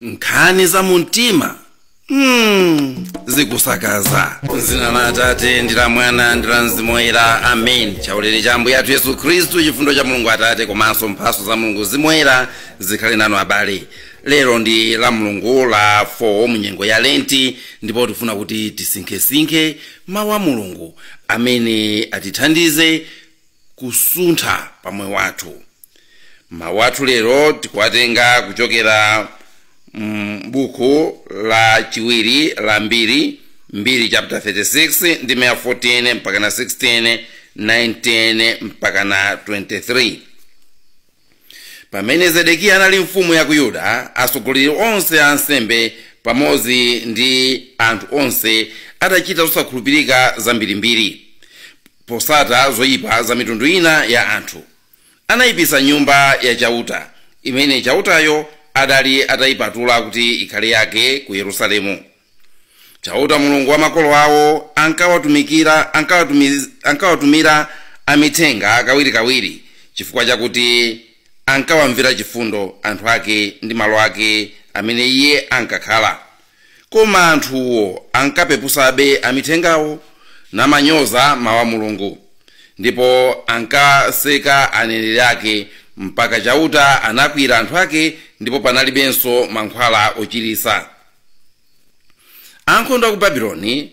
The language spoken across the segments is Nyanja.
Nkhani za mumtima zikusakaza. M'dzina la Atate ndi la Mwana ndi la Mzimu Woyera, amen. Chaulere cha Ambuye athu Yesu Khristu, chifundo cha Mulungu Atate komanso mphatso za Mulungu Mzimu Woyera zikhale nanu abale. Lero ndi la Mulungu la 4 mu nyengo ya Lenti, ndipo tifuna kuti tisinkhesinkhe mawu a Mulungu amene atithandize kusuntha pa moyo wathu. Mawu athu lero tikuwatenga kuchokera m'buku la chiwiri la Mbiri, Mbiri chapter 36 ndime ya 14 mpaka na 16, 19 mpaka na 23. Pamene Zedekiya anali mfumu ya ku Yuda, atsogoleri onse a ansembe pamodzi ndi anthu onse adachita zosakhulupirika zambirimbiri posata zoyipa za mitundu ina ya anthu. Anayipitsa nyumba ya Chauta, imene Chautayo adali atayipatula kuti ikhale yake ku Yerusalemu. Chauta Mulungu wa makolo awo ankawatumira amithenga kawirikawiri, chifukwa chakuti ankawamvera chifundo anthu ake ndi malo ake amene iye ankakhala. Koma anthuwo ankapepusabe amithengawo, namanyoza mawu a Mulungu, ndipo ankaseka aneneri ake, mpaka Chauta anakwiyira anthu ake, ndipo panalibenso mankhwala ochiritsa. Ankhondo a ku Babuloni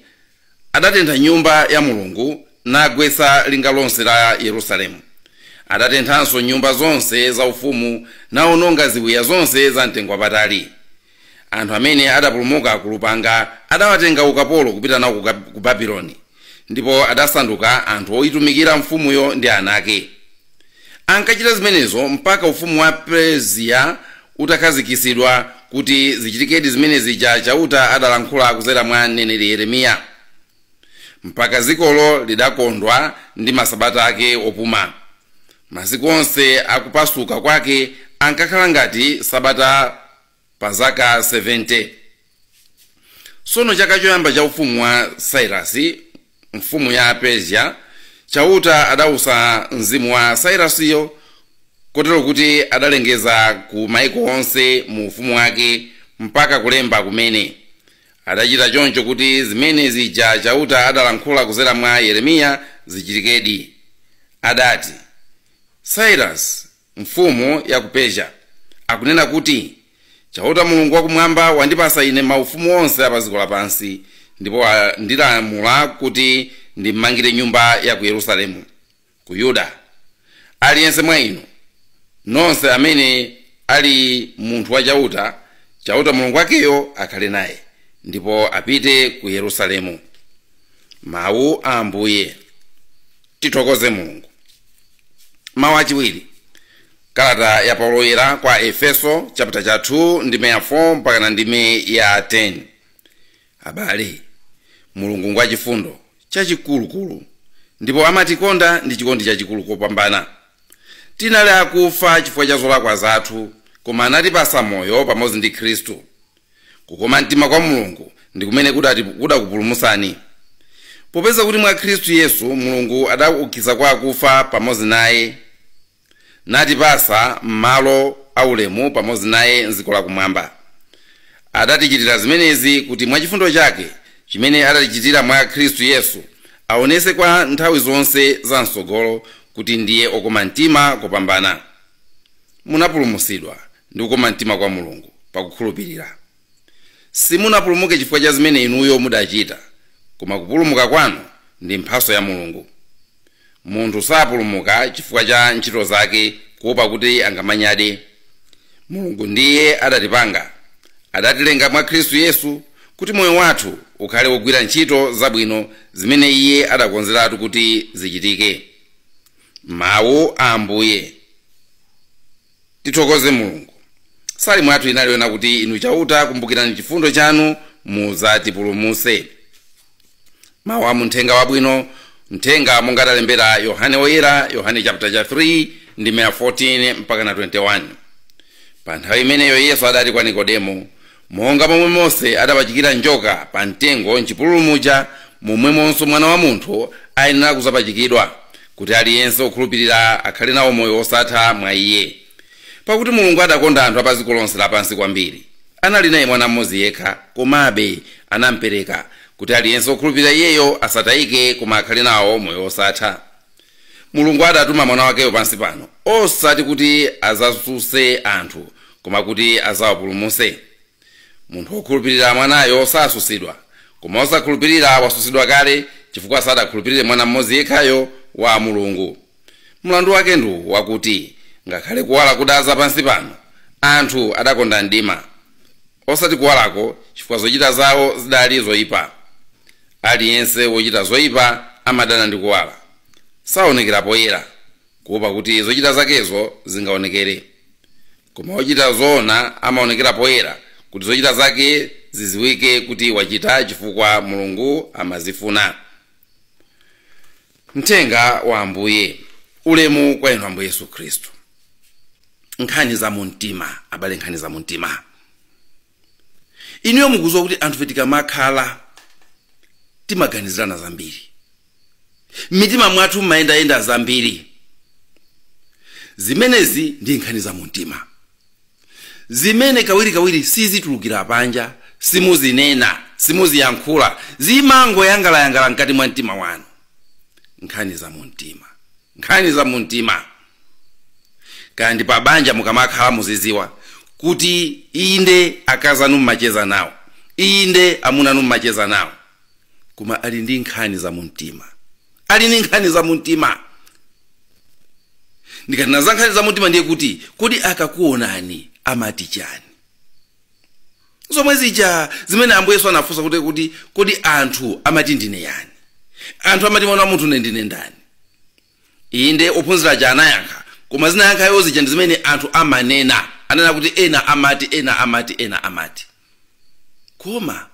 adatentha nyumba ya Mulungu nagwetsa linga lonse la Yerusalemu. Adatenthanso nyumba zonse zaufumu nawononga ziwiya zonse za mtengo wapatali. Anthu amene adapulumuka ku lupanga adawatenga ukapolo kupita nawo ku Babuloni, ndipo adasanduka anthu oyitumikira mfumuyo ndi ana ake. Ankachita zimenezo mpaka ufumu wa Persia utakhazikitsidwa, kuti zichitikedi zimene zija Chauta adalankhula kudzera mwa mneneri Yeremiya. Mpaka dzikolo lidakondwa ndi masabata ake opuma. Masiku onse akupasuka kwake ankakhala ngati sabata pa zaka 70. Tsono chaka choyamba cha ufumu wa Sairasi mfumu ya Persia, Chauta adausa mzimu wa Sairasiyo, kotero kuti adalengeza ku maiko onse mu ufumu wake mpaka kulemba kumene. Adachita choncho kuti zimene zija Chauta adalankhula kudzera mwa Yeremiya zichitikedi. Adati, Sairasi mfumu ya ku Persia akunena kuti, Chauta Mulungu wakumwamba wandipasa ine maufumu onse a pa dziko lapansi, ndipo wandilamula kuti ndimmangire nyumba ya ku Yerusalemu ku Yuda. Aliyense mwa inu nonse amene ali munthu wa Chauta, Chauta Mulungu wakeyo akhale naye, ndipo apite ku Yerusalemu. Mawu a Ambuye. Tithokoze Mulungu. Mawu achiwiri, kalata ya Paulo Woyera kwa Efeso chapter cha 2 ndime ya 4 mpaka na ndime ya 10. Abale, Mulungu ngwachifundo chachikulukulu, ndipo amatikonda ndi chikondi chachikulu kopambana. Tinali akufa chifukwa cha zolakwa zathu, koma anatipasa moyo pamodzi ndi Khristu. Kukoma mtima kwa Mulungu ndi kumene kudakupulumutsani. Popeza kuti mwa Khristu Yesu Mulungu adaukitsa kwa akufa pamodzi naye, natipasa malo aulemu pamodzi naye m'dziko lakumwamba. Adatichitira zimenezi kuti mwa chifundo chake chimene adatichitira mwa Khristu Yesu aonese kwa nthawi zonse za mtsogolo kuti ndiye okoma mtima kopambana. Munapulumutsidwa ndi kukoma mtima kwa Mulungu pakukhulupirira. Simunapulumuke chifukwa cha zimene inuyo mudachita, koma kupulumuka kwanu ndi mphatso ya Mulungu. Munthu sapulumuka chifukwa cha ntchito zake, kuopa kuti angamanyade. Mulungu ndiye adatipanga, adatilenga mwa Khristu Yesu kuti moyo wathu ukhale wogwira ntchito zabwino zimene iye adakonzeratu kuti zichitike. Mawu a Ambuye. Tithokoze Mulungu. Salimo yathu inali yonena kuti, Inu Chauta, kumbukirani chifundo chanu, mudzatipulumutse. Mawu a muthenga wabwino, mthenga monga adalembera Yohane Woyera, Yohane chapter cha 3 ndime ya 14 mpaka na 21. Pa nthawi imeneyo Yesu adati kwa Nikodemo, Monga momwe Mose adapachikira njoka pa mtengo m'chipululu muja, momwemonso Mwana wa Munthu ayenera kudzapachikidwa, kuti aliyense wokhulupirira akhale nawo moyo wosatha mwa Iye. Pakuti Mulungu adakonda anthu a pa dziko lonse lapansi kwambiri, Anali naye mwana mmodzi yekha, komabe anampereka kuti aliyense wokhulupirira iyeyo asatayike koma akhale nawo moyo wosatha. Mulungu adatuma mwana wakeyo pansi pano, osati kuti azasuse anthu, koma kuti azawapulumutse. Munthu wokhulupirira mwanayo sasusidwa, koma osakhulupirira wasusidwa kale, chifukwa sadakhulupirire mwana mmodzi yekhayo wa Mulungu. Mlandu wake ndu wakuti ngakhale kuwala kudaza pansi pano, anthu adakonda mdima osati kuwalako, chifukwa zochita zawo zidali zoyipa. Aliyense wochita zoyipa amadana ndi kuwala, saonekera poyera, kuopa kuti zochita zakezo zingaonekere. Koma wochita zoona amaonekera poyera, kuti zochita zake ziziwike kuti wachita chifukwa Mulungu amazifuna. Mthenga wa Ambuye. Ulemu kwa inu Ambuye Yesu Khristu. Nkhani za mumtima, abale, nkhani za mumtima. Inuyo mukuziwa kuti anthu tikamakhala timaganizirana zambiri, mitima mwathu mmayendayenda zambiri. Zimenezi ndi nkhani za mumtima zimene kawirikawiri sizitulukira panja, simuzinena, simuziyankhula, zimangoyangalayangala mkati mwa mtima wanu. Nkhani za mumtima, nkhani za mumtima. Kandi pa banja mukamakhala muziziwa kuti inde akazanu mmacheza nawo, inde amunanu mmacheza nawo, koma ali ndi nkhani za mumtima, ali ndi nkhani za mumtima. Ndikanena za nkhani za mumtima ndiye kuti kodi akakuonani amati chani? Zomwe zija zimene Ambuye Yesu anafunsa kuti kodi anthu amati ndine yani? Anthu amati mwana wa munthu ndine ndani? Inde ophunzira aja anayankha, koma zinayankhayo zija ndi zimene anthu amanena. Anena kuti ena amati, ena amati, ena amati, koma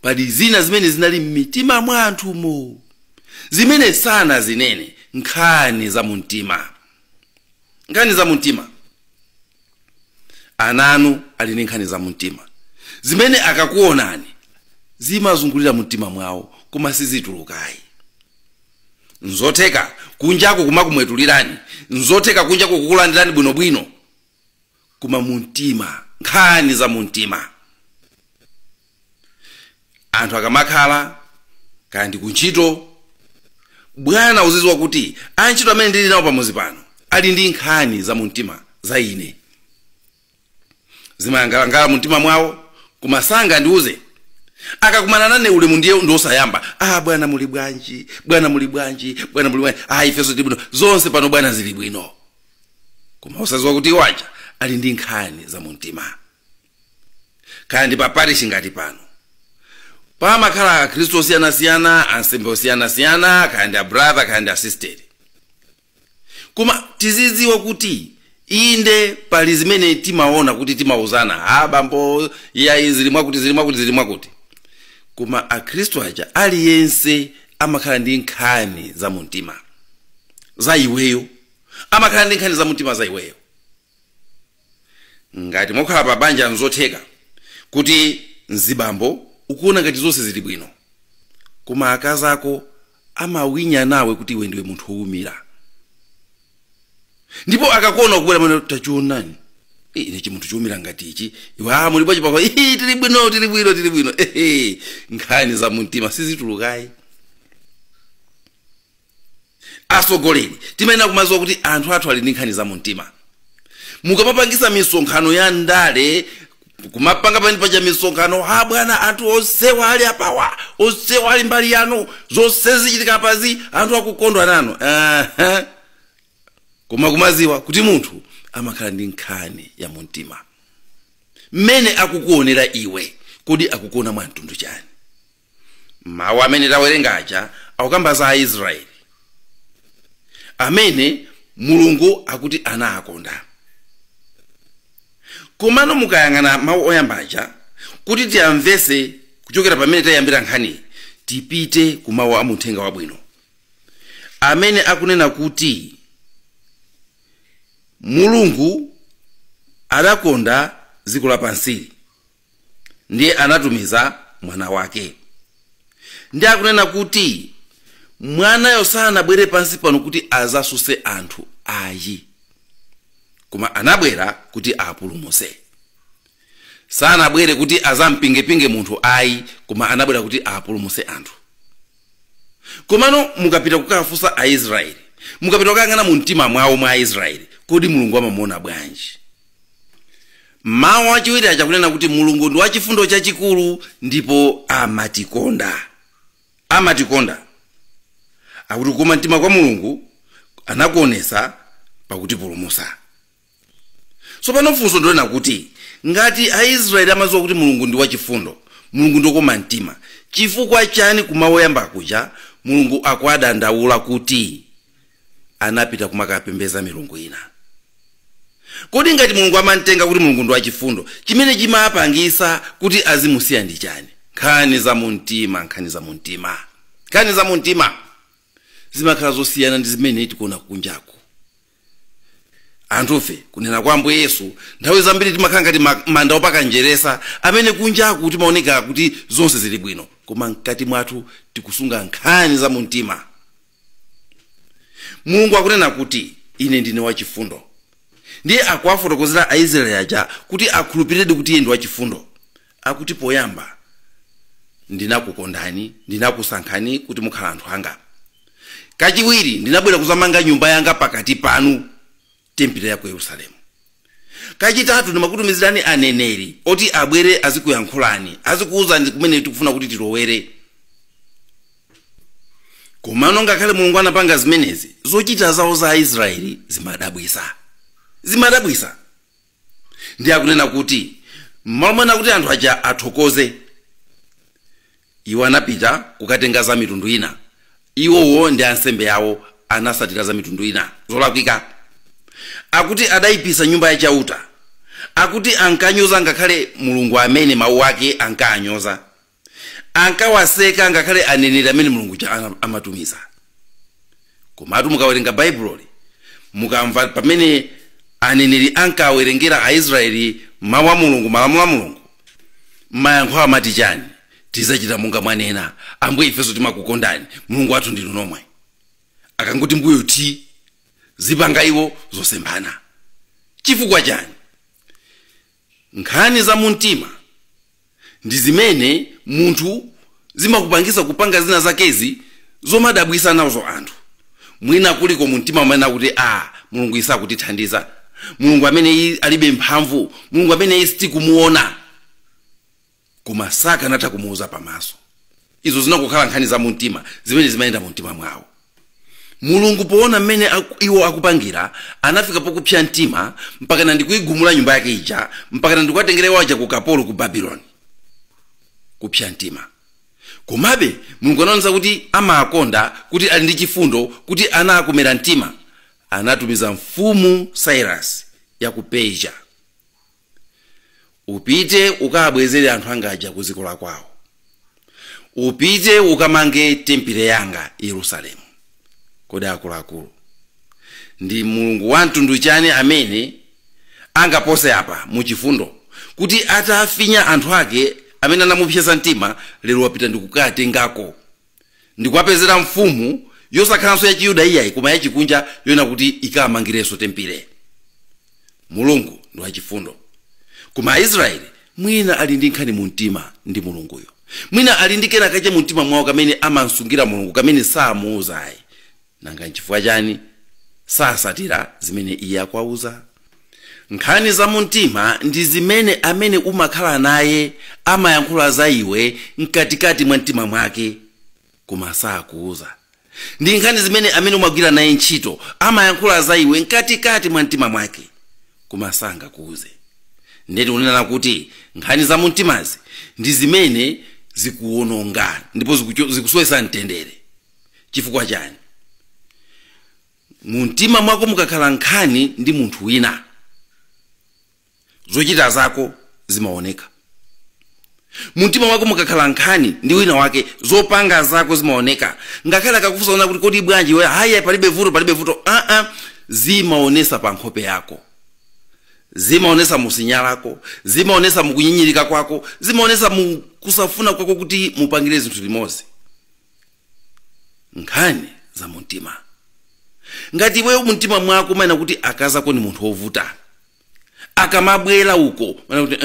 pali zina zimene zinali m'mitima mwa anthumo zimene sanazinene. Nkhani za mumtima, nkhani za mumtima. Ana anu ali ndi nkhani za mumtima zimene akakuonani zimazungulira mumtima mwawo, koma sizitulukayi. Nzotheka kunjako kumakumwetulirani, nzotheka kunjako kukulandirani bwinobwino, koma mumtima, nkhani za mumtima. Anthu akamakhala kaya ndi kuntchito, bwana uziziwa kuti antchito amene ndili nawo pamuzi pano ali ndi nkhani za mumtima za ine, zimayangalangala mumtima mwawo, koma sangandiuze. Akakumana nane ulemu ndiye ndiosayamba: "Ah, bwana muli bwanji? Bwana muli bwanji? Bwana muli bwanji? Ah, ifenso tili bwino, zonse pano bwana zili bwino." Koma usaziwa kuti waja ali ndi nkhani za mumtima. Kaya ndi pa parish, ngati pano pamakhala akhristu osiyanasiyana, ansembe osiyanasiyana, kaya ndi a brother, kaya ndi a sister, koma tizidziwa kuti inde pali zimene timaona kuti timauzana: "A bambo, yayi, zili mwakuti, zili mwakuti, zili mwakuti." Koma akhristu aja aliyense amakhala ndi nkhani za mumtima za iweyo, amakhala ndi nkhani za mumtima za iweyo. Ngati mokhala pa banja, nzotheka kuti mzibambo ukuona ngati zonse zili bwino, koma akazi ako amawinya nawe kuti iwe ndiwe munthu wowumira, ndipo akakuona kubwera mwene, "Tachionani ine chimunthu chiwumira ngati ichi." Iwe, "Ah, muli bwanji papa?" "Ii, tili bwino, tili bwino, tili bwino." Ehe, nkhani za mumtima sizitulukayi. Asogoleri timayenera kumaziwa kuti anthu athu ali ndi nkhani za mumtima. Mukamapangisa misonkhano ya ndale, kumapanga pamene paja misonkhano, "Ha bwana, anthu onsewa ali apawa, onsewa ali mbali yanu, zonse zichitika pazi, anthu akukondwa nanu." Aha. Koma kumaziwa kuti munthu amakhala ndi nkhani ya mumtima. Mmene akukuonera iwe, kodi akukuona mwa mtundu chani? Mawu amene tawerenga aja akukamba za Aisraeli amene Mulungu akuti anaakonda. Komano mukayang'ana mawu oyamba aja, kuti tiyamvese kuchokera pamene tayambira nkhani, tipite ku mawu a muthenga wabwino amene akunena kuti Mulungu adakonda dziko lapansili ndiye anatumiza mwana wake. Ndi akunena kuti mwanayo sanabwere pansi pano kuti azasuse anthu ayi, koma anabwera kuti apulumuse. Sanabwere kuti azampingepinge munthu ayi, koma anabwera kuti apulumutse anthu. Komano mukapita kukafunsa Aisraeli, mukapita kukayang'ana mu mtima mwawo mwa Aisraeli, kodi Mulungu amamuona bwanji? Mawu achiwiri aja kunena kuti Mulungu ndi wachifundo chachikulu ndipo amatikonda. Amatikonda. Akuti kukoma mtima kwa Mulungu anakuonesa pakutipulumutsa. Tsopano funso ndilonena kuti ngati Aisraeli amadziwa kuti Mulungu ndi wachifundo, Mulungu ndi wokoma mtima, chifukwa chani kumawu oyamba kuja Mulungu akuwadandaula kuti anapita kumakapembedza milungu ina? Kodi ngati Mulungu amamtenga kuti Mulungu ndi wachifundo, chimene chimapangisa kuti azimusiya ndi chani? Nkhani za mumtima, nkhani za mumtima, nkhani za mumtima zimakhala zosiyana ndi zimene tikuona kunjaku. Anthufe kunena kwa Ambuye Yesu nthawi zambiri timakhala ngati manda opaka njeresa amene kunjaku timaoneka kuti zonse zili bwino, koma mkati mwathu tikusunga nkhani za mumtima. Mulungu akunena kuti ine ndine wachifundo, ndiye akuwafotokozera Aisraeli aja kuti akhulupirire kuti iye ndi wachifundo. Akuti poyamba ndinakukondani, ndinakusankhani kuti mukhala anthu anga. Kachiwiri ndinabwera kuzamanga nyumba yanga pakati panu, tempile ya ku Yerusalemu. Kachitatu ndimakutumizirani aneneri oti abwere azikuyankhulani, azikuwuzani kumene tikufuna kuti tilowere. Komano ngakhale Mulungu anapanga zimenezi, zochita zawo za Aisraeli zimadabwisa, zimadabwisa. Ndiye akunena kuti m'malo mwena kuti anthu aja athokoze, iwo anapita kukatenga za mitundu ina. Iwowo ndi ansembe awo anasatira za mitundu ina zolakwika. Akuti adayipisa nyumba ya Chauta. Akuti ankanyoza ngakhale Mulungu amene mawu ake ankanyoza, ankawaseka ngakhale aneneri amene Mulungu amatumiza. Komatu mukawerenga Baibulo, mukamva pamene aneneri ankawerengera Aisraeli mawu a Mulungu, malamulo a Mulungu, mayankho amati chani? Tizacita monga mwanena Ambuye, ifenso timakukondani, Mulungu wathu ndinu nomwe. Akangoti mbuyo ti zipanga iwo zosemphana. Chifukwa chani? Nkhani za mumtima ndi zimene munthu zimakupangisa kupanga zina zakezi zomadabwisa nazo anthu. Mwina kuliko mumtima umene akuti Mulungu isakutithandiza, Mulungu amene alibe mphamvu, Mulungu amene sitikumuona, koma sakanatha kumuuza pamaso. Izo zinakukhala nkhani za mumtima zimene zimayenda mumtima mwawo. Mulungu poona mmene iwo akupangira, anafika pokupsa mtima mpakana ndikuigumula nyumba yake ija, mpakana ndikuwatengera iwo aja ku kapolo ku Babuloni. Kupsa mtima. Komabe Mulungu anaonetsa kuti amakonda, kuti ali ndi chifundo, kuti anakomera mtima. Anatumiza mfumu Cyrus ya ku Persia, upite ukabwezere anthu anga aja ku dziko la kwawo, upite ukamange tempile yanga Yerusalemu. Kodi akuluakulu, ndi Mulungu wa mtundu chani amene angapose apa muchifundo, kuti atafinya anthu ake amene anamupsesa mtima, lero wapita ndikukatengako ndikuwapezera mfumu yosakhalanso ya Chiyuda iyayi, koma yachikunja, yoyena kuti ikamangirenso tempile? Mulungu ndi wachifundo, koma Aisraeli mwina ali ndi nkhani mu mtima ndi Mulunguyo, mwina ali ndi kena kache mu mtima mwawo kamene amansungira Mulungu, kamene samuuzayi. Nanga nchifukwa chani sasatira zimene iye akuwauza? Nkhani za mumtima ndi zimene amene umakhala naye amayankhula za iwe mkatikati mwa mtima mwake, koma sakuuza. Ndi nkhani zimene amene umagwira naye ntchito amayankhula za iwe mkatikati mwa mtima mwake, koma sangakuuze. Ndeti kunena kuti nkhani za mumtimazi ndi zimene zikuwononga ndipo zikusowetsa mtendere. Chifukwa chani? Mumtima mwako mukakhala nkhani ndi munthu wina, zochita zako zimaoneka. Mumtima mwako mukakhala nkhani ndi wina wake, zopanga zako zimaoneka. Ngakhale akakufunsa kuti kodi bwanji iwe, haya, palibe vuto, palibe vuto, zimaonesa pa nkhope yako, zimaonesa musinya lako, zimaonesa mukunyinyirika kwako, zimaonesa mukusafuna kwako kuti mupangire zinthu limodzi. Nkhani za mumtima. Ngati iweyo mumtima mwako umayena kuti akazako ni munthu wovuta, Akamabwera uko mana kuti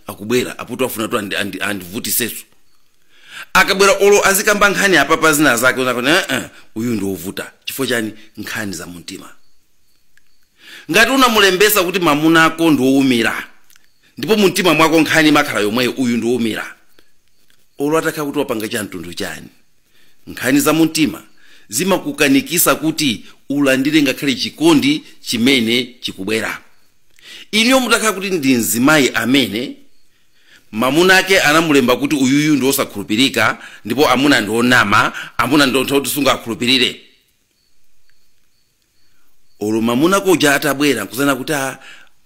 akubwera aputo afuna tu andivutiseso. Akabwera olo azikamba nkhani apapa zina zake unakuti uyu ndi wovuta. Chifukwa chani? Nkhani za mumtima. Ngati unamulembesa kuti mamuna ako ndi wowumira, ndipo mumtima mwako nkhani makhala yomweyo, uyu ndi wowumira, olo atakhala kuti wapanga cha mtundu chani, nkhani za mumtima zimakukanikisa kuti ulandire ngakhale chikondi chimene chikubwera. Iniyo mutakhala kuti ndi mzimayi amene mamuna ake anamulemba kuti uyuyu ndi wosakhulupirika, ndipo amuna ndi onama, amuna ndi ontha kuti sungakhulupirire, olo mamuna koja atabwera nkuzana kuti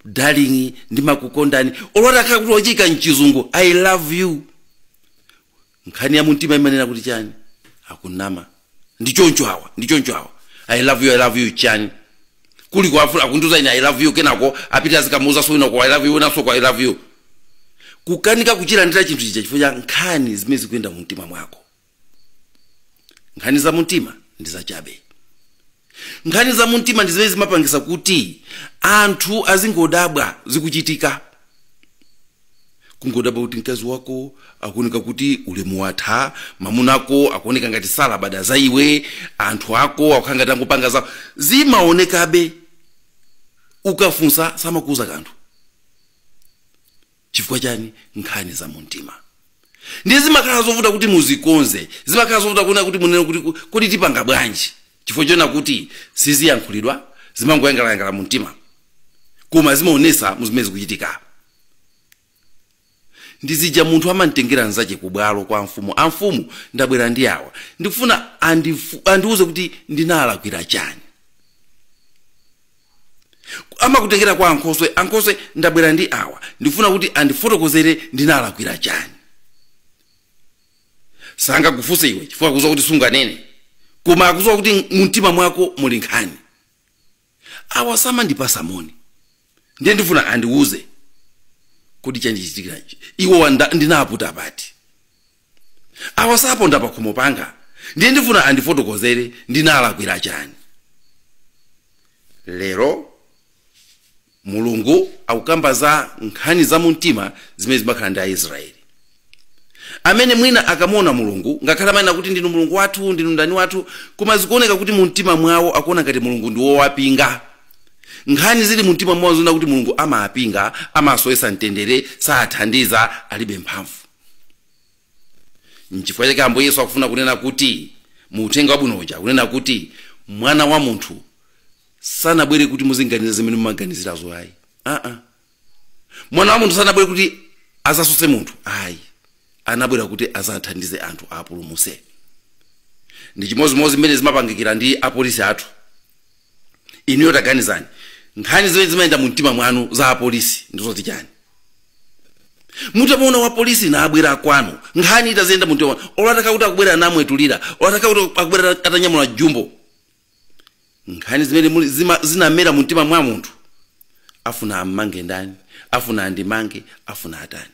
darling, ndimakukondani, olo atakhala kuti wachika mchizungu I love you, nkhani ya mumtima imanena kuti chani? Akunama, ndi choncho awa, ndi choncho awa, I love you, I love you chani? Kuli kwa akundiuza ine I love you, kenako apita azikamuuza so ino kwa I love you, naso kwa I love you. Kukanika kuchilandira chinthu chija chifukwa cha nkhani zimene zikuyenda mumtima mwako. Nkhani za mumtima ndi zachabe. Nkhani za mumtima ndi zimene zimapangisa kuti anthu azingodabwa zikuchitika, kungodabwa kuti mkazi wako akuoneka kuti ulemu watha, mamuna ako akuoneka ngati salabada za iwe, anthu ako akukhala ngati angopanga zawo. Zimaonekabe, ukafunsa samakuuza kanthu. Chifukwa chani? Nkhani za mumtima. Ndiye zimakhala zovuta kuti muzikonze, zimakhala zovuta kuona kuti munene kuti kodi tipanga bwanji, chifukwa chona kuti siziyankhulidwa, zimangoyangalayangala mumtima, koma zimaonesa muzimene zikuchitika. Ndizija munthu amamtengera nzache kubwalo kwa mfumu, amfumu ndabwera ndi awa, ndikufuna andiuze kuti ndinalakwira chani. Amakutengera kwa ankhoswe, ankhoswe ndabwera ndi awa, ndikufuna kuti andifotokozere ndinalakwira chani. Sangakufunse iwe chifukwa akudziwa kuti sunganene, koma akudziwa kuti mumtima mwako muli nkhani. Awa samandipasa moni, ndiye ndifuna andiuze kuti chandichitikiranji, iwo ndinaputa pati. Awa saponda pakhomo panga, ndiye ndifuna andifotokozere ndinalakwira chani. Lero Mulungu akukamba za nkhani za mumtima zimene zimakhala ndi Aisraeli, amene mwina akamuona Mulungu, ngakhale amanena kuti ndinu Mulungu wathu, ndinu ndani wathu, koma zikuoneka kuti mumtima mwawo akuona ngati Mulungu ndi wowapinga. Nkhani zili mumtima mwawo zona kuti Mulungu amapinga, amasowesa mtendere, sathandiza, alibe mphamvu. Nchifukwa chake Ambuye Yesu akufuna kunena kuti mu uthenga wabwino uja, akunena kuti mwana wa munthu sanabwere kuti muzinganiza zimene mumaganizirazo ayi. Mwana wa munthu sanabwere kuti azasuse munthu ayi, anabwera kuti azathandize anthu apulumuse. Ndi chimozimozi mmene zimapangikira ndi apolisi athu. Inuyo taganizani, nkhani zimene zimayenda mu mtima mwanu za apolisi ndizoti chani? Mutamuona wa polisi nabwera kwanu, nkhani itaziyenda mu mtima mwanu, olo atakhala kuti akubwera namwetulira, olo atakhala kuti akubwera atanyamula jumbo, nkhani zimene zinamera mu mtima mwa munthu, afuna ammange ndani, afuna andimange, afuna atani.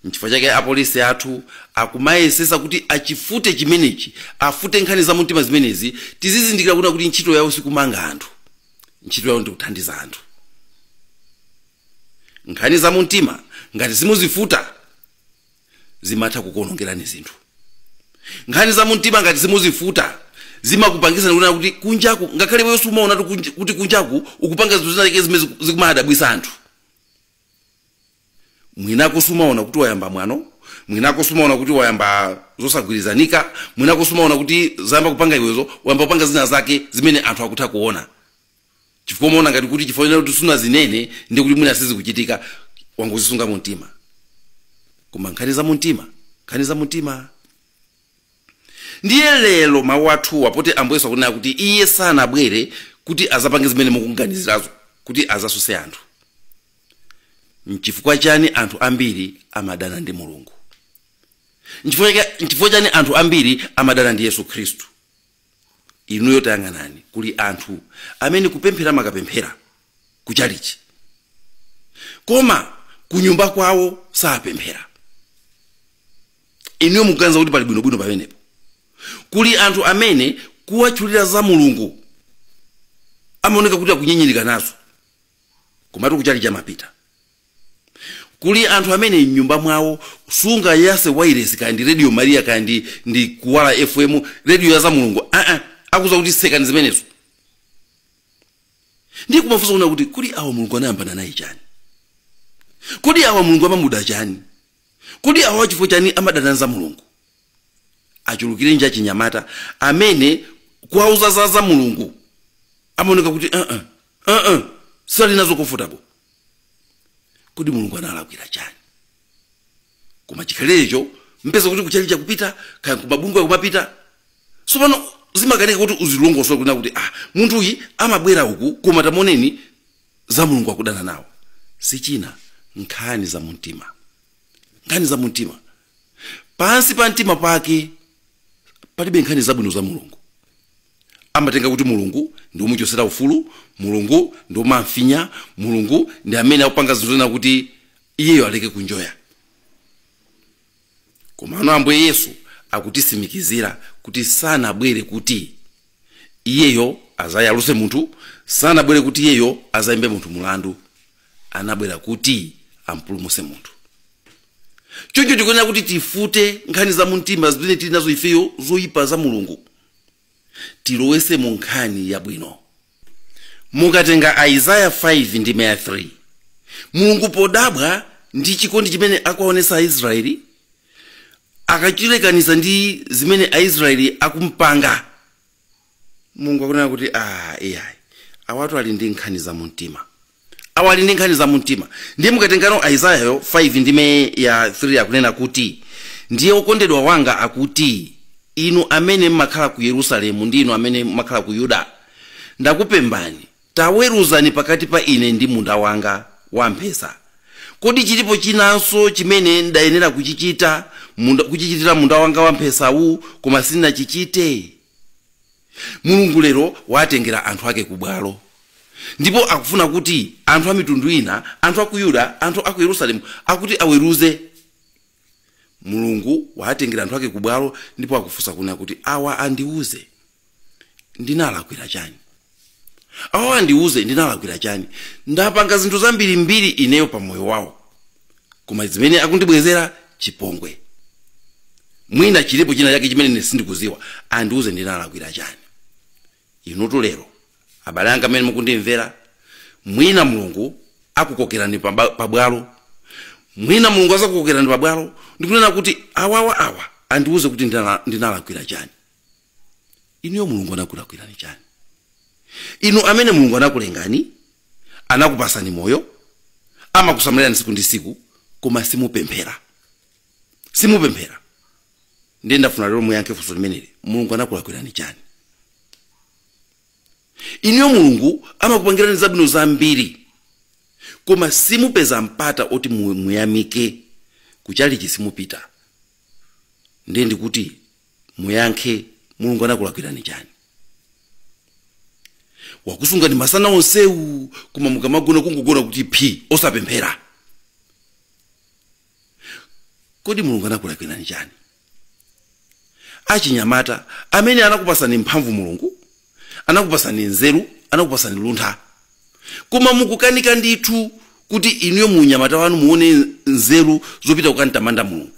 Nchifukwa chake apolisi athu akumayesesa kuti achifute chimenechi, afute nkhani za mumtima zimenezi. Tizizindikira kuna kuti ntchito yawo sikumanga anthu, ntchito yawo ndikuthandiza anthu. Nkhani za mumtima ngati simuzifuta zimatha kukuonongerani zinthu. Nkhani za mumtima ngati simuzifuta zimakupangisani kunena kuti kunjaku, ngakhale wewe sumaona kuti kunjaku ukupanga zinthu zinake zimene zikumadabwisa anthu. Mwinako sumaona kuti wayamba mwano, mwinako sumaona kuti wayamba zosagwirizanika, mwinako sumaona kuti zayamba kupanga iwezo, wayamba kupanga zina zake zimene anthu akutha kuona. Chifukwa umaona ngati kuti chifukwa kuti sunazinene ndi kuti mwina sizikuchitika, wangozisunga mumtima. Koma nkhani za mumtima, nkhani za mumtima. Ndiye lero mawu athuwa poti Ambuye Yesu akunena kuti iye sanabwere kuti azapange zimene mukuganizirazo, kuti azasuse anthu. Nchifukwa chani anthu ambiri amadana ndi Mulungu? Nchifukwa chani anthu ambiri amadana ndi Yesu Khristu? Inuyo tayang'anani, kuli anthu amene kupemphera makapemphera kuchalichi, koma kunyumba kwawo sapemphera. Inuyo mukuganiza kuti pali bwinobwino pamenepo? Kuli anthu amene kuwatchulira za Mulungu amaoneka kuti akunyenyereka nazo. Komatu kuchalichi amapita. Kuli anthu amene m'nyumba mwawo sunga yase wireless, kaya ndi Radio Maria, kaya ndi Kuwala FM, radio ya za Mulungu, akuza kuti sekani zimenezo. Ndiye kumafunsa kuna kuti kuli awa Mulungu anayambana naye chani? Kodi awa Mulungu amamuda chani? Kodi awa chifukwa chani amadana za Mulungu? Achulukire nja chinyamata amene kuwauza za Mulungu amaoneka kuti sali nazo comfortable. Kodi Mulungu analakwira chani? Koma chikhalecho mpeza kuti kuchalichi kupita, kaya kumabungwe kumapita. Sopano zimakanika kuti uzilongosole kuna kuti munthu uyu amabwera uku koma tamoneni za Mulungu akudana nawo. Sichina nkhani za mumtima. Nkhani za mumtima. Pansi pa mtima pake palibe nkhani zabwino za Mulungu. Amatenga kuti Mulungu ndi womuchosera ufulu, Mulungu ndi womamfinya, Mulungu ndi amene akupanga zinthu zina kuti iyeyo aleke kunjoya. Koma ano Ambuye Yesu akutisimikizira kuti sanabwere kuti iyeyo azayaluse munthu, sanabwere kuti iyeyo azayimbe munthu mulandu, anabwera kuti ampulumuse munthu. Choncho tikuyenera kuti tifute nkhani za mumtima zimene tili nazo ifeyo zoyipa za Mulungu, tilowese mu nkhani yabwino. Mukatenga Isaiah 5 ndi 3, Mulungu podabwa ndi chikondi chimene akuwaonesa Aisraeli, akachilekanisa ndi zimene Aisraeli akumpanga, Mulungu akunena kuti iyayi, awatu ali ndi nkhani za mumtima, awa ali ndi nkhani za mumtima. Ndiye mukatengano Isaiah 5 ndime ya 3 akunena kuti ndiye wokondedwa wanga akuti, inu amene mmakhala ku Yerusalemu ndi inu amene mmakhala ku Yuda, ndakupembani, taweruzani pakati pa ine ndi munda wanga wamphesa. Kodi chilipo chinanso chimene ndayenera kuchichita kuchichitira munda wanga wamphesawu koma sindinachichite? Mulungu lero watengera anthu ake kubwalo, ndipo akufuna kuti anthu a mitundu ina, anthu a ku Yuda, anthu a ku Yerusalemu akuti aweruze. Mulungu watengera anthu ake kubwalo ndipo akufunsa kuna kuti awa andiuze ndinalakwira chani? Awa andiuze ndinalakwira chani? Ndapanga zinthu zambirimbiri ineyo pa moyo wawo, koma zimene akundibwezera chipongwe. Mwina chilipo china chake chimene ine sindikuziwa, andiuze ndinalakwira chani? Inutu lero abale anga amene mukundimvera, mwina Mulungu akukokerani pabwalo, mwina Mulungu azakukokerani pabwalo ndikunena kuti awawa awa andiuze kuti ndinalakwira chani. Inuyo Mulungu anakulakwirani chani? Inu amene Mulungu anakulengani, anakupasani moyo, amakusamalirani siku ndi siku, koma simupemphera. Simupemphera. Ndiye ndafuna lero muyankhe funso limeneli, Mulungu anakulakwirani chani? Inuyo Mulungu amakupangirani zabwino zambiri, koma simupeza mpata oti muyamike, kuchalichi simupita. Ndiye ndikuti muyankhe, Mulungu anakulakwirani chani? Wakusungani masana onsewu, koma mukamagona kungogona kuti phi, osapemphera. Kodi Mulungu anakulakwirani chani? Achinyamata amene anakupasani mphamvu Mulungu, anakupasani nzeru, anakupasani luntha, koma mukukanika ndithu kuti inuyo munyamata wanu muone nzeru zopita kukantamanda Mulungu.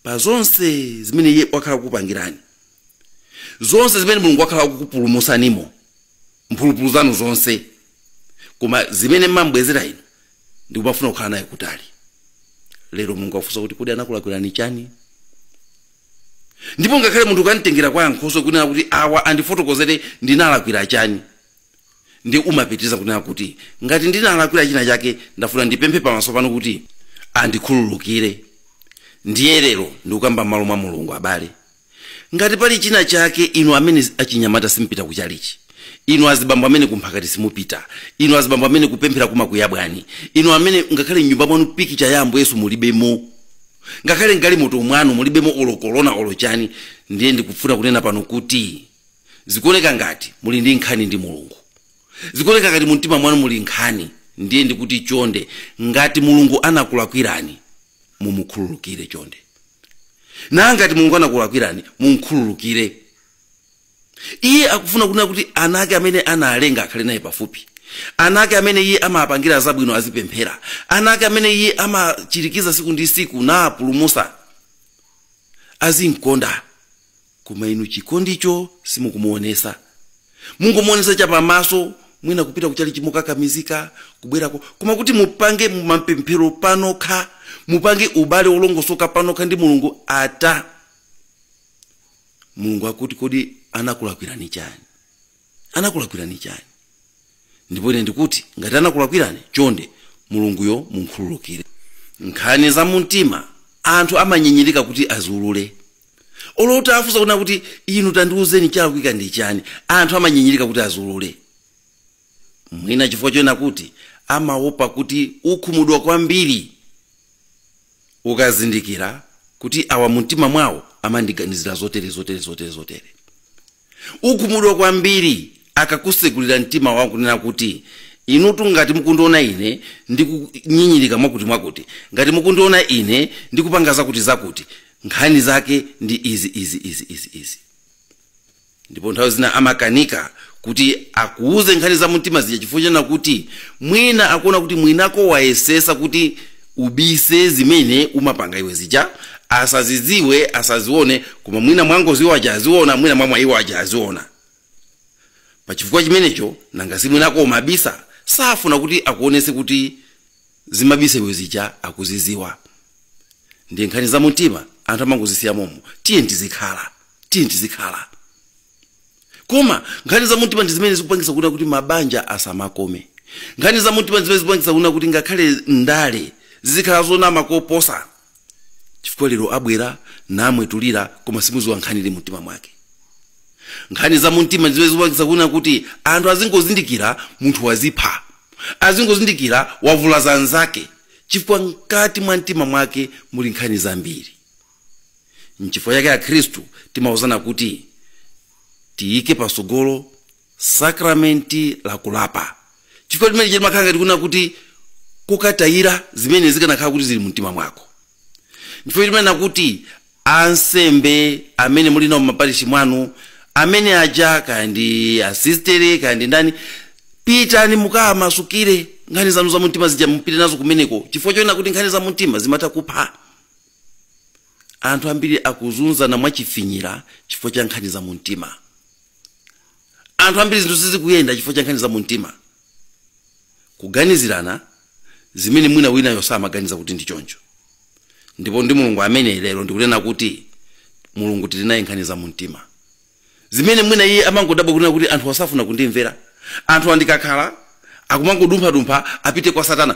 Pa zonse zimene iye wakhala kukupangirani, zonse zimene Mulungu wakhala kukupulumusanimo, mphulupulu zanu zonse, koma zimene mmambwezera inu ndikumafuna kukhala naye kutali. Lero Mulungu afunsa kuti kodi anakulakwirani chani? Ndipo ngakhale munthu ukamtengera kwa yankhoso kunena kuti awa andifotokozere ndinalakwira chani, ndi umapitiriza kunena kuti ngati ndinalakwira china chake ndafuna ndipemphe pamaso pano kuti andikhululukire. Ndiye lero ndikukamba m'malo mwa Mulungu. Abale, ngati pali china chake inu amene achinyamata simpita kuchalichi, inu azibambo amene kumphakati simupita, inu azibambo amene kupemphera kumakuyabwani, inu amene ngakhale m'nyumba mwanu pikicha ya Ambuye Yesu mulibemo, ngakhale mgalimoto mwanu mulibemo olo kolona olo chani, ndiye ndikufuna kunena pano kuti zikuoneka ngati muli ndi nkhani ndi Mulungu, zikuoneka ngati mumtima mwanu muli nkhani. Ndiye ndikuti chonde, ngati Mulungu anakulakwirani mumukhululukire chonde, na ngati Mulungu anakulakwirani mumukhululukire. Iye akufuna kunena kuti ana ake amene analenga akhale naye pafupi. Ana ake amene iye amapangira zabwino azipemphera. Ana ake amene iye amachirikiza siku ndi siku napulumusa azinkonda. Koma inu chikondicho simukumuonesa. Mungomuonesa chapamaso, mwina kupita kuchali chimukakamizika kubwerako, koma kuti mupange mapemphero panokha, mupange ubale wolongosoka panokha ndi Mulungu. Ata Mulungu akuti kodi anakulakwirani chani? Anakulakwirani chani? Ndipo ine ndikuti ngati anakulakwirani, chonde Mulunguyo munkhululukire. Nkhani za mumtima anthu amanyinyirika kuti aziulule. Olota afusa kuna kuti inu tandiuzeni chalakwika ndi chani, anthu amanyinyirika kuti aziulule. Mwina chifukwa choena kuti amaopa kuti ukhumudwa kwambiri ukazindikira kuti awa mumtima mwawo amandiganizira zotere zotere zotere zotere. Ukhumudwa kwambiri akakusekulira mtima wawo kunena kuti inutu ngati mukundiona ine ndikunyinyirika mwakuti mwakuti, ngati mukundiona ine ndikupanga zakuti zakuti, nkhani zake ndi izi izi izi izi izi. Ndipo nthawi zina amakanika kuti akuuze nkhani za mumtima zija, chifukwa chena kuti mwina akuona kuti mwinako wayesesa kuti ubise zimene umapanga iwe zija, asazidziwe asazione, koma mwina mwangoziwa aja aziona, mwina mwamwa iwo aja aziona. Pachifukwa chimenecho nanga si mwinako umabisa, safuna kuti akuonese kuti zimabisa iwe zija akuziziwa. Ndi nkhani za mumtima anthu amangozisiya momo, tiye tizikhala, tiye tizikhala. Koma nkhani za mumtima ndi zimene zikupangisa kuona kuti mabanja asamakome. Nkhani za mumtima ndi zimene zikupangisa kuona kuti ngakhale ndale zizikhala zonama koposa, chifukwa lero abwera namwetulira koma simuziwa nkhani ili mumtima mwake. Nkhani za mumtima ndi zimene zikupangisa kuona kuti anthu azingozindikira munthu wazipha, azingozindikira wavulaza anzake, chifukwa mkati mwa mtima mwake muli nkhani zambiri. Nchifukwa chake akhristu timauzana kuti tiyike pasogolo sakramenti la kulapa, chifukwa chimene chimakhala ngati kuna kuti kukatayira zimene zikanakhala kuti zili mumtima mwako. Chifukwa chimene kuti ansembe amene muli nawo m'maparishi mwanu, amene aja kaya ndi asistere kaya ndi ndani, pitani mukamasukire nkhani zanu za mumtima zija, mupite nazo kumeneko, chifukwa choona kuti nkhani za mumtima zimatha kupha. Anthu ambiri akuzunzana mwachifinyira chifukwa cha nkhani za mumtima. Anthu ambiri zinthu sizikuyenda chifukwa cha nkhani za mumtima, kuganizirana zimene mwina winayo samaganiza kuti ndi choncho. Ndipo ndi Mulungu amene lero ndikunena kuti Mulungu tili naye nkhani za mumtima zimene mwina iye amangodabwa kunena kuti anthu asafuna kundimvera, anthu andikakhala akumangodumphadumpha apite kwa satana.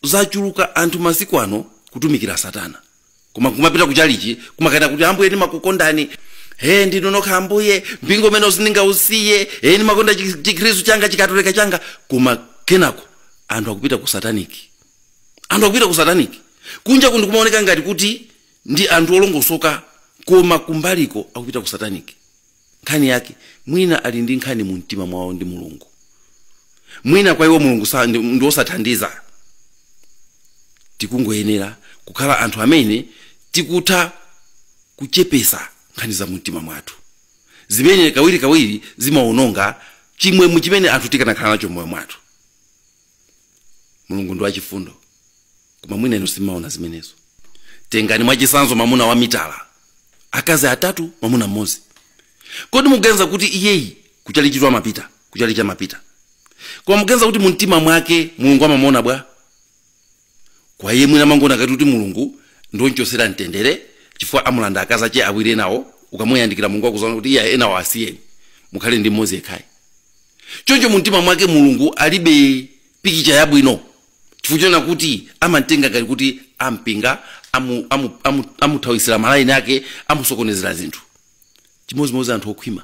Zachuluka anthu masiku ano kutumikira satana, koma kumapita kuchalichi kumakana kuti ambuye ndimakukondani, he ndinu nokha ambuye, mpingo umene usindingausiye, he ndimakonda chikhristu changa chikatolika changa. Koma kenako anthu akupita ku sataniki, anthu akupita ku sataniki kunja kundi kumaoneka ngati kuti ndi anthu olongosoka, koma kumbaliko akupita ku sataniki. Nkhani yake mwina ali ndi nkhani mu mtima mwawo ndi Mulungu, mwina kwa iwo Mulungu ndi osathandiza. Tikungoyenera kukhala anthu amene tikutha kuchepesa nkhani za mumtima mwathu zimene kawirikawiri zimaononga chimwemwe chimene anthu tikanakhala nacho mmoyo mwathu. Mulungu ndi wachifundo, koma mwina inu simaona zimenezo. Tengani mwachisanzo mwamuna wa mitala, akazi atatu, mwamuna mmodzi. Kodi mukuganiza kuti iyeyi kuchali chitu amapita, kuchali chamapita, koma mukuganiza kuti mumtima mwake Mulungu amamuona bwa? Kwa iye mwina amangona ngati kuti Mulungu ndonchosera mtendere, chifukwa amulanda akazi ache awiri enawo. Ukamuyandikira Mulungu akuzaona kuti iye enawo asiyeni, mukhale ndi mmodzi yekhayi. Choncho mumtima mwake Mulungu alibe pikicha yabwino, chifukwa chona kuti amatenga ngati kuti ampinga, amuthawisira malaini ake, amusokonezera zinthu. Chimodzimodzi anthu okhwima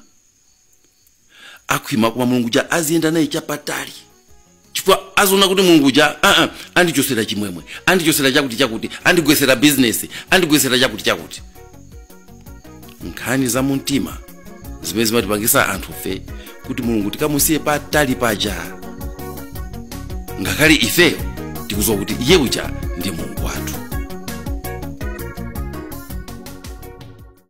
akhwima, koma Mulungu ja aziyenda naye chapatali, chifukwa aziona kuti Mulungu ja andichosera chimwemwe, andichosera chakuti chakuti, andigwesera business, andigwesera chakuti chakuti. Nkhani za mumtima zimene zimatipangisa anthufe kuti Mulungu tikamusiye patali paja, ngakhale ifeyo tikudziwa kuti iye uja ndi Mulungu wathu.